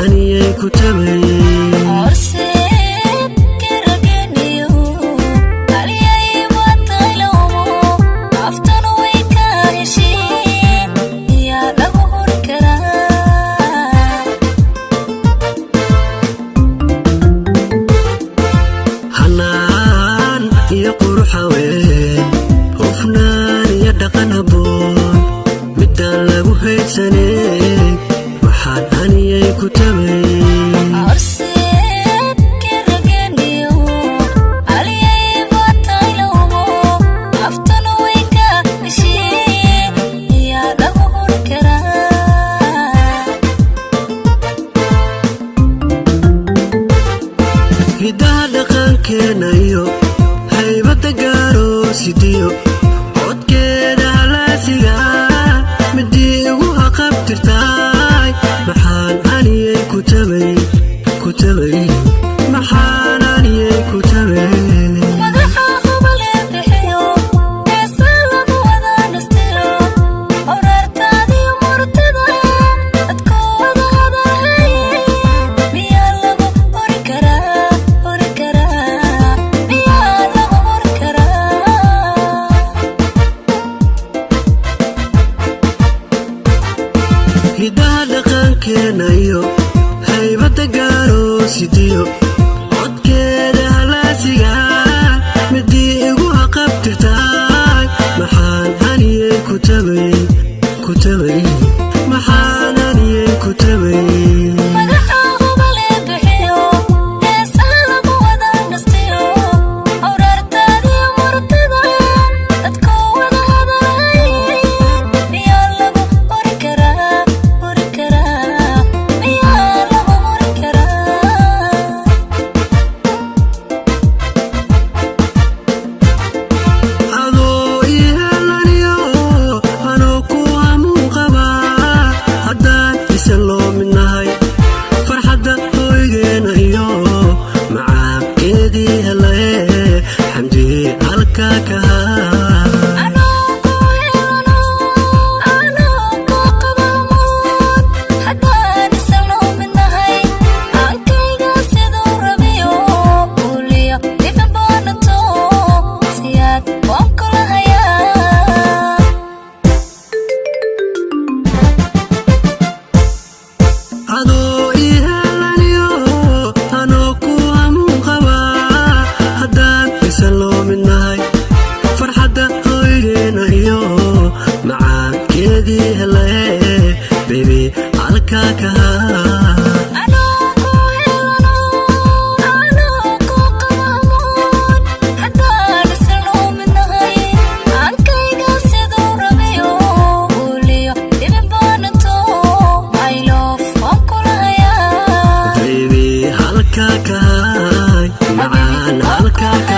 Aniyay ku tabay. Hanaan iyo quruxaween, hufnaan iyo dhaqan habboon, midaan lagu haysanay, waxaan aniyay ku tabay. Hidaha dhaqankeena iyo haybadda gaaroo sidiyo codkeeda halaasiga, midii igu haqabtirtaay, maxaan aniyay ku tabay, ku tabay, maxaan aniyay ku tabay. Hidaha dhaqankeena iyo haybadda gaaroo sidiyo codkeeda halaasiga, midii igu haqabtirtaay, maxaan aniyay ku tabay, ku tabay, maxaan aniyay ku tabay. Adoo ii helaniyo anoo ku hamuun qabaa, haddaan isa loo midnahay, farxadda hoygeena iyo macaankeedii helaye, xamdii halkaa kahaa. Adoo ii helaniyo anoo ku hamuun qabaa, haddaan isa loo midnahay, farxadda hoygeena iyo macaankeedii helaye, baby, halkaa kahaa. Baby, halkaa kahay, macaan halkaa.